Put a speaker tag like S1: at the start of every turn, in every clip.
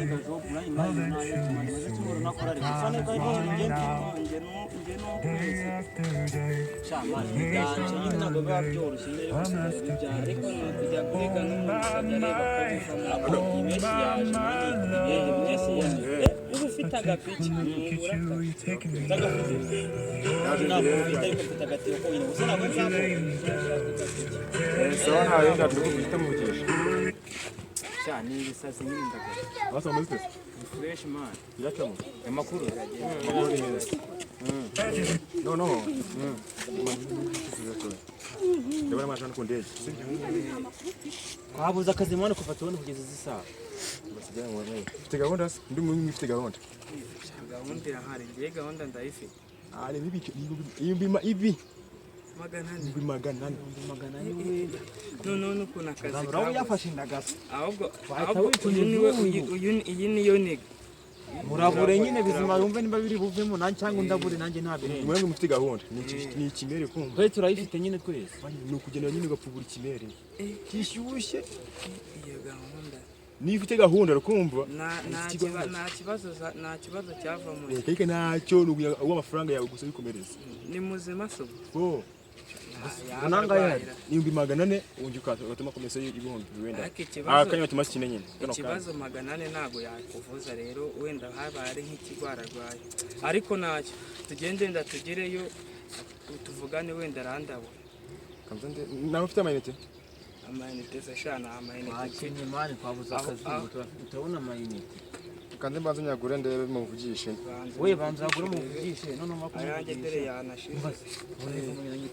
S1: Job nanjye nanjye nanjye maze cyumweru nakora ariko usa neza ariko njye
S2: Njye njye n'ukwezi.
S1: Sha man, byanje nyine ntabwo biba byoroshye nyine, ariko usigaye bibyara.
S2: Ariko ni ukujya guhiga n'umuntu akajya areba ko bivamo.
S1: Impeshyi yaje man, impeshyi yaje.
S2: Uba ufite agapiki ntubura akazi.
S1: Utagafite ntabwo ufite, ariko mfite agatebo konyine gusa, ntabwo nzakora.
S3: Sawa, ntawe ndabyo guhita muvukisha.
S4: Sha, ni ibisazi nyine ndagara.
S3: Basa muri twese.
S4: Fresh man.
S3: Biracamo.
S4: Amakuru.
S3: Amakuru ni meza. Noneho ndabona amajana ku ndege, sibyo?
S4: Twabuze akazi man kuva tubone kugeza izi saha.
S3: Basigaye ngo ufite gahunda se? Ndi mu ufite gahunda.
S2: Gahunda irahari, ngiye gahunda ndayifite.
S3: Ah, ni bibi ibi ibi
S2: 400.
S3: 400.
S4: 400 we.
S2: Noneho n'ukuntu akazi
S4: Urabona
S2: kabuze.
S4: yafashe indagasi.
S2: Ahubwo
S4: Wahita
S2: ahubwo
S4: wicunya
S2: uyu niwe
S4: ibyuyu.
S2: uyu iyi niyo niga.
S4: Murabure nyine bizima yumve niba biri buvemo nanjye cyangwa ndabure nanjye ntabirenze.
S3: Mwebwe mufite gahunda ni ikimere kumva.
S4: Twe turayifite nyine twese.
S3: Ni ukugenda nyine ugapfubura ikimere kishyushye.
S2: Iyo gahunda.
S3: Niba ufite gahunda rukumva.
S2: Nta kibazo cyavamo.
S3: Reka reka, ntacyo, ni ukugira ngo amafaranga yawe gusa bikomereze.
S2: Ni muzima so.
S3: Bo.
S4: Nangahe?
S3: 400,000 ubundi ugatuma komisiyo y'ibihumbi wenda.
S2: Ariko
S3: Ah,
S2: ikibazo
S3: kanya batuma kine nyine kano kanya.
S2: Ikibazo 400 ntabwo yakuvuza rero, wenda haba hari nk'ikigwara arwaye, ariko ntacyo, tugende wenda tugereyo tuvugane, wenda arandabura.
S3: Kamza nawe ufite amayinite?
S2: Amayinite se sha, ni amayinite mfite.
S4: Twakenye man, twabuze akazi ngo turabona amayinite.
S3: Kanze mbanze nyagure ndebe muvugishe.
S2: Banza
S4: We banza wagure muvugishe noneho
S2: ayanjye dore yanashize.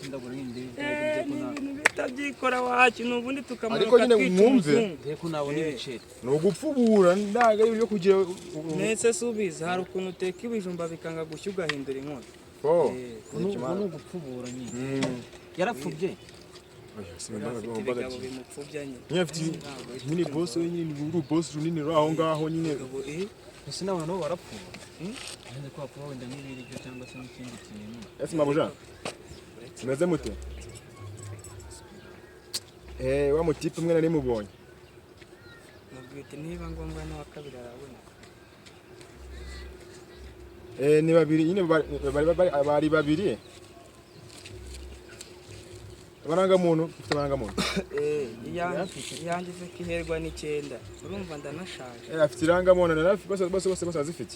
S4: ndagura nyine ndebe.
S2: Ni ibintu bita byikora wacu ni ubundi
S3: Ariko
S2: tukamanuka
S3: nyine
S2: twica
S3: mwumve.
S2: umuzungu.
S4: Ndebe ko nabona ibiceri.
S3: Ni ugupfubura ndaga yo kugira
S2: Nese si ubizi, hari ukuntu uteka ibijumba bikanga gushya ugahindura inkono.
S3: Oh.
S4: Ubu ni ugupfubura nyine, yarapfubye.
S2: Afite ibigabo bimupfubya nyine.
S3: Nyine afite nyine boss we nyine, ni uru boss runini ruri aho ngaho nyine.
S2: Ibigabo
S4: Ese n'abantu nabo barapfuba? Nzi ko bapfuba wenda nk'ibiryo cyangwa se n'ikindi kintu.
S3: Ese mabuja, meze mute? Wa mutipe umwe nari mubonye.
S2: Mubwite niba ngombwa n'uwa kabiri araboneka.
S3: Ni babiri nyine, bari babiri. Amarangamuntu, ufite amarangamuntu?
S2: Iyanjye se ko iherwa n'icyenda, urumva ndanashaje.
S3: Afite irangamuntu na bose bose bose bose azifite.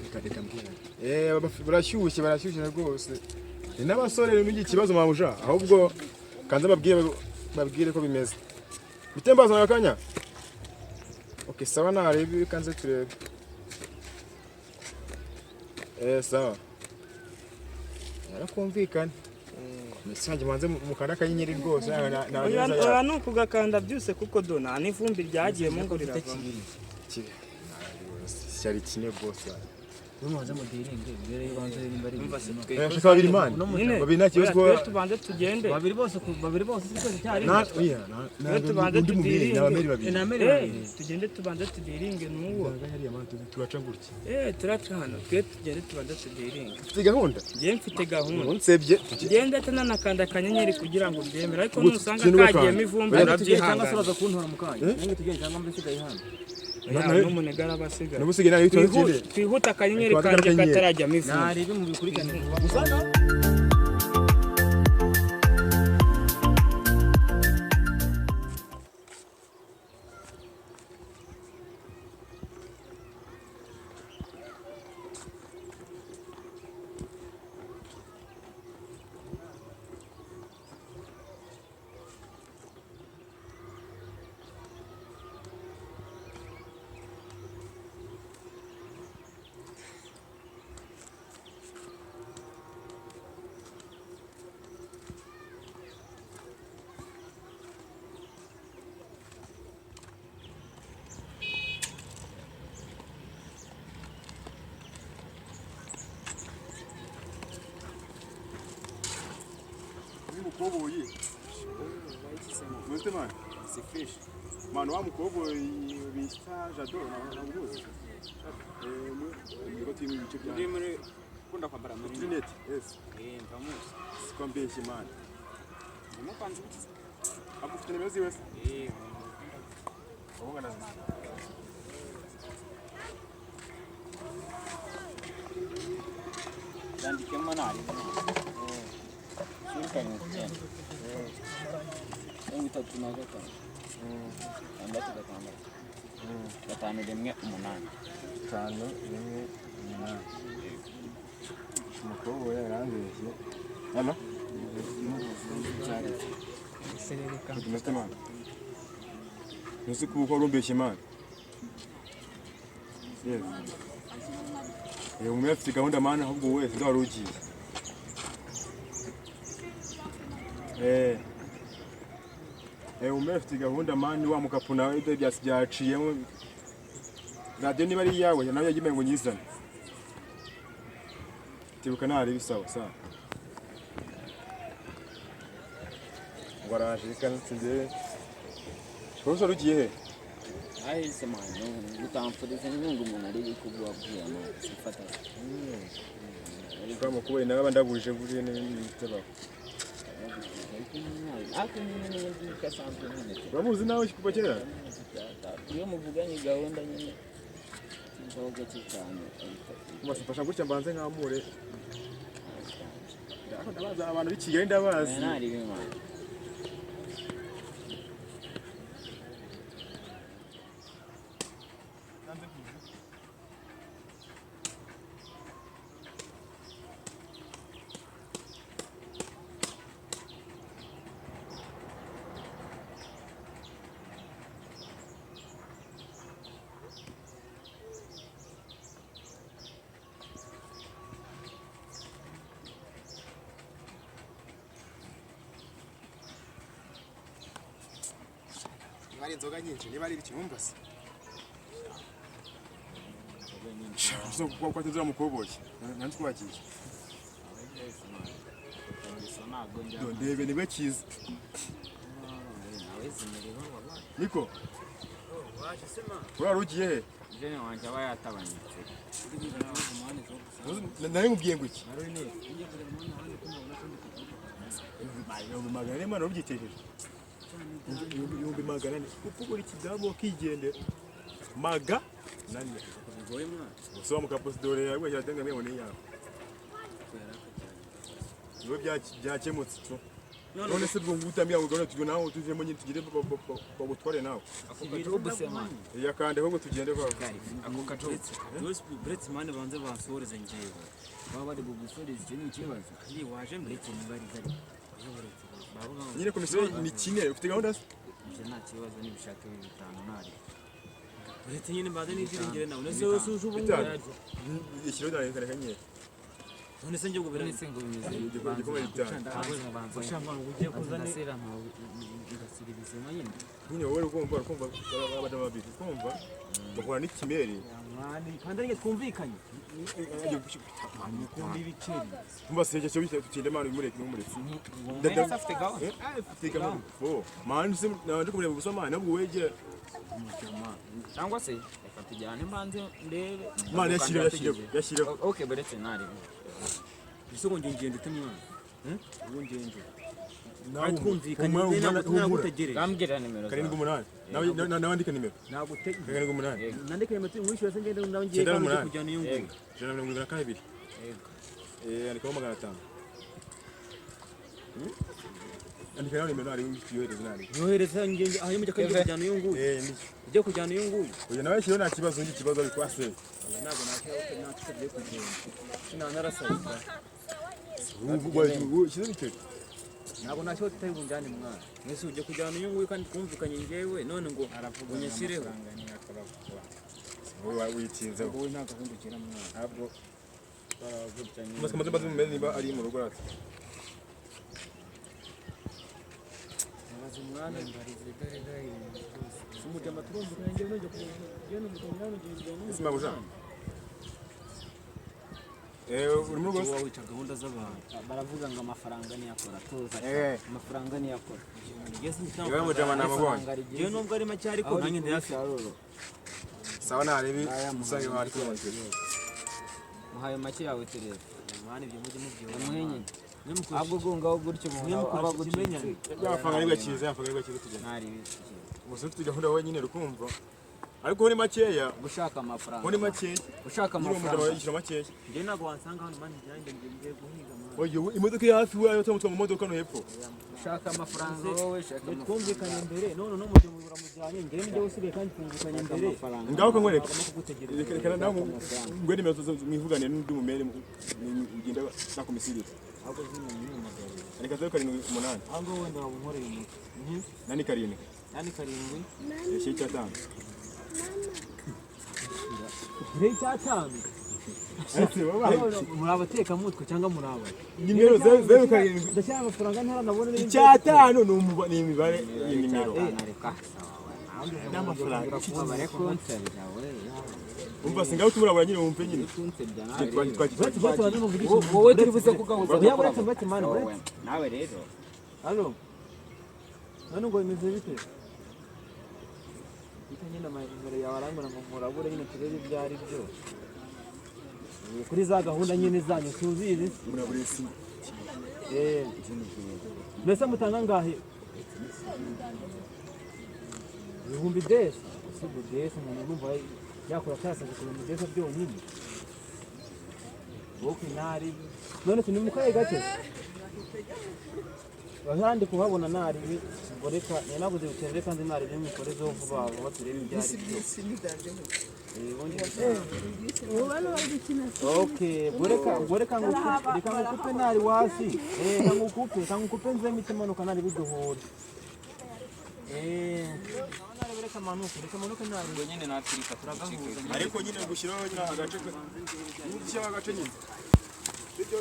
S3: Reka reka mbwira. Barashyushye barashyushye rwose. Ni n'abasore n'igi ikibazo mabuja, ahubwo kanze babwire ko bimeze. Bitembaza akanya. Okay, sawa, narebe kanze turebe. Sawa. Yarakumvikana. Message manze mukanda akanyenyeri rwose na
S2: Oya, ni ukugakanda byose kuko do nta n'ivumbi ryagiyemo ngo riravamo.
S3: Cyari kimwe boss.
S4: Mubanze mudiringe mbere y'ubanze nimba ari
S2: Umva se
S4: bizima.
S2: twe
S3: Shaka babiri man.
S2: Nyine
S3: Babiri nta kibazo
S2: oya, twe
S3: ko
S2: tubanze tugende.
S4: Babiri bose babiri bose si twese icyarimwe.
S3: Na oya na
S2: Twe tubanze
S3: undi mumeri
S2: tudiringe.
S3: ni abameri babiri.
S4: Ni ameri babiri.
S2: Tugende tubanze tudiringe n'uwo.
S3: Hariya man turaca gutya.
S2: Turaca hano, twe tugende tubanze tudiringe.
S3: Ufite gahunda?
S2: Njye mfite gahunda.
S3: Unsebye.
S2: Ngende atananakanda akanyenyeri kugira ngo mbyemere, ariko
S3: Ubwo
S2: nusanga
S3: tugende
S2: kagiyemo
S3: ugakanda.
S2: ivumbi
S3: Oya,
S4: Tugende cyangwa se
S2: urabyihangana.
S4: uraza kuntora mu kanya? Nange tugende cyangwa mbe nsigaye hano?
S2: Oya, n'umunega araba asigaye.
S3: N'ubusigaye nayo tugende.
S2: Twihute akanyenyeri
S3: Twihute
S2: kanjye
S3: akanyenyeri.
S2: katarajyamo ivumbi.
S4: Narebe mubikurikirane vuba.
S3: Mukoboyi. Muzite man.
S1: Si fresh.
S3: Man wa mukoboyi bita Jado na nabuzi. Mu turi mu bice bya.
S1: Uri muri ukunda kwambara muri
S3: Trinity. Yes.
S1: Ndamuzi.
S3: Siko mbeshye man.
S2: Umupanze ubukiza.
S3: Agufite nimero ziwe se?
S2: Eh.
S3: Ubunga nazo.
S1: Yandikemo ntari. 0 7 9. 35. 6 6. 5 1 8.
S3: 5 1 8. Umukobwa we yarambeshye. Hano? Tumeze mwana. Ntuzi kuba uko warumbeshye mwana. Yes. Umwe afite gahunda mana ahubwo wowe sinzi wari ugiye. Umwe afite gahunda mani wa mukapu nawe ibyo byasi byaciyemo. Radiyo niba ari iyawe nawe yagiye ngo nyizane. Tibuka ntari bisawa sawa. Ngo araje reka nsinzire. Wowe wari ugiye he?
S1: Ahise mwana gutamfuriza nyungu umuntu ari kubwabwira mwana sifata.
S3: Kwa mukubwe nawe bandabuje buriye n'ibitabaho.
S1: Ariko nyine n'ubundi kasanzwe nyine.
S3: Uramuzi nawe kuva kera?
S1: Iyo muvuganye gahunda nyine nzaho gake cyane ariko.
S3: Mfasha gutya mbanze nkamure. Ndabaza abantu b'i Kigali ndabazi.
S1: Nari bimana.
S3: Niba ari inzoga nyinshi niba ari ikirumba se. So kwa kwa tuzura mukoboyi. Nanzi kwakiye. Ndebe nibwe cyiza. Niko. Ura rugiye he?
S4: Jene wanjye aba yatabanyitse.
S3: Nari nkubwiye ngo iki? 400 mana ubyitekereje. 400,000 kuko buri kidamu kigendera 400.
S4: Bigoye mwana.
S3: Usoma mukaposidore yawe yatenga mwe ni yawe. Niwe byakemutse tu. None se bwo ngutambya ngo gahunda tujye nawe tuvemo nyine tugire bagutware nawe. Yakande ahubwo tugende kwa.
S4: Ako kajobu. Buretse mane banze bansohoreze ngewe.
S1: Baba bari bugusoreza icyo ni ikibazo.
S4: Ni waje
S1: Buretse niba ari zari.
S3: Nyine komisiyo ni kimwe ufite gahunda se?
S1: Ibyo nta kibazo nibishaka 5 ntari.
S4: Buretse nyine mbanze niziringire nawe. Nese wese uje ubu
S3: Bitanu. Ikiro dore reka nyine.
S4: None se njye ubwo
S2: None ngo bimeze
S3: Igikombe bitanu.
S4: ugiye kuzana
S2: ndasera ngasira ibizima nyine.
S3: Nyine wowe ugomba kumva abadamu babiri kumva bahura n'ikimeri.
S4: Kandi ariko twumvikanye. Mukunda ibiceri.
S3: Kumva se cyo bita tutinde mwana bimureke n'umureke.
S2: Ndada afite gahunda.
S3: Afite gahunda. Oh, man se nabanje kumureba gusa man nabwo wegera.
S1: Cyangwa se reka tujyane mbanze ndebe.
S3: Man yashyire.
S1: Okay buretse ntari.
S4: Ese ngo ngende ute mwana? Ubu ngende.
S3: Nawe
S4: twumvikanye nagutegereje.
S1: Bambwira nimero zawe.
S3: 7 8. Nawe nawe andika nimero.
S4: Nagutegereje.
S3: 7 8.
S4: Nandika nimero mwishyura se ngende nawe ngiye kandi kujyana iyo nguyu.
S3: 172.
S1: Yego.
S3: Andikaho 500. Andika nawe nimero ari yohereza nari.
S4: Yohereza ngende aho mujya kandi kujyana iyo nguyu. Ujye kujyana iyo nguyu.
S3: Oya nawe shyira nta kibazo ngi kibazo ari kwase.
S4: Ntabwo nakira kugenda. Sinanarasabwa.
S3: Ubu shyize bite?
S4: Ntabwo ntacyo tutari bunjyane mwana. Mwese ujye kujyana uyu nguyu kandi twumvikanye njyewe none ngo unyashyireho.
S3: Wowe witinzeho.
S4: Wowe nta gahunda ugira mwana.
S3: Ntabwo maze mumenye niba ari mu rugo rati.
S4: Maze mwana umujama turumvikanye njyewe nujya kujyana umujama nujya
S3: Ese mabuja. Uri mu rugo se?
S4: wica gahunda z'abantu.
S1: Baravuga ngo amafaranga niyakora tuza. Amafaranga niyakora.
S3: Yewe mujama namubonye.
S4: Njyewe nubwo ari make ariko nanjye ndayafite.
S3: Sawa narebe usange wari kubona.
S1: Muhaye make yawe turebe.
S4: Mwana ibyo mujye mubyibona.
S1: Yamuhe nyine. Ahubwo gungaho gutyo umuntu aba agucitse.
S3: Y'amafaranga nibwo akiza, y'amafaranga nibwo akiza tugenda.
S1: Ntari ibiki.
S3: Gusa ufite gahunda wowe nyine rukumva. Ariko ho ni makeya,
S1: Gushaka amafaranga.
S3: ho ni makeya.
S1: Ushaka
S3: Nyine umugabo
S1: amafaranga.
S3: yishyura makeya.
S4: Njye ntabwo wansanga hano man, nanjye ngiye guhiga man.
S3: Oye, imodoka iri hafi we, ayo mu modoka no hepfo.
S1: Ushaka amafaranga wowe, shaka amafaranga.
S4: Twumvikanye mbere none no mujye muramujyanye, njyewe nijye usigaye kandi twumvikanye mbere.
S1: Amafaranga.
S3: Ngaho kankwereka.
S4: Agomba kugutegereza.
S3: Reka reka nawe ngwe nimero mwivugane n'undi mumere ugenda nakumisirira.
S4: Ahubwo zino ni umugabo.
S3: Reka 078.
S4: Aho ngaho wenda waba unkoreye umuti.
S3: 87.
S4: 87.
S3: 95.
S4: Rero icyatanu.
S3: Ese babaye.
S4: Muri abatekamutwe cyangwa muri aba?
S3: Nimero 07.
S4: Ndashyira amafaranga ntaranabona n'ibindi.
S3: 5 ni imibare iyi nimero.
S1: Reka sawa.
S3: N'amafaranga.
S1: Bare kunsebya we.
S3: Umva singaho tumurabura nyine wumve nyine.
S1: Kunsebya nawe.
S3: Twagiye twagiye.
S4: Uretse uretse banze muvugishe.
S1: Wowe turi buze kugahuza.
S4: Oya, uretse uretse man, uretse.
S1: Nawe rero.
S4: Halo. None ngo bimeze bite? Bite nyine amayimero yawe arambwira ngo murabure nyine turebe ibyo ari byo. Kuri za gahunda nyine zanyu tuzizi.
S3: Murabure si.
S4: Eh. Mbese mutanga angahe? Ibihumbi desi. Ese ubwo desi umuntu urumva yakora cyasabye ku bihumbi desi byonyine. Wowe ntari. None se ni mu kahe gace? Ahandi kuhabona ntari ngo reka nanabuze butera, reka nzi ntari bimikorezeho vuba vuba turebe ibyo ari byo. Okay, ubwo reka ngukupe, reka ngukupe ntari wasi. Eh, reka ngukupe, reka ngukupe nze mpite manuka ntari biduhure. Eh, ntari reka manuke, reka manuke ntari.
S1: Ubwo nyine natwe reka tugucike.
S3: Ariko nyine gushyiraho nyine agace gushyiraho agace nyine. Sibyo?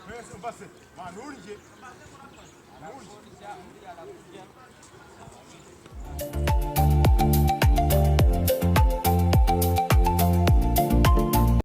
S3: Mwese umbase. Manurye. Manurye.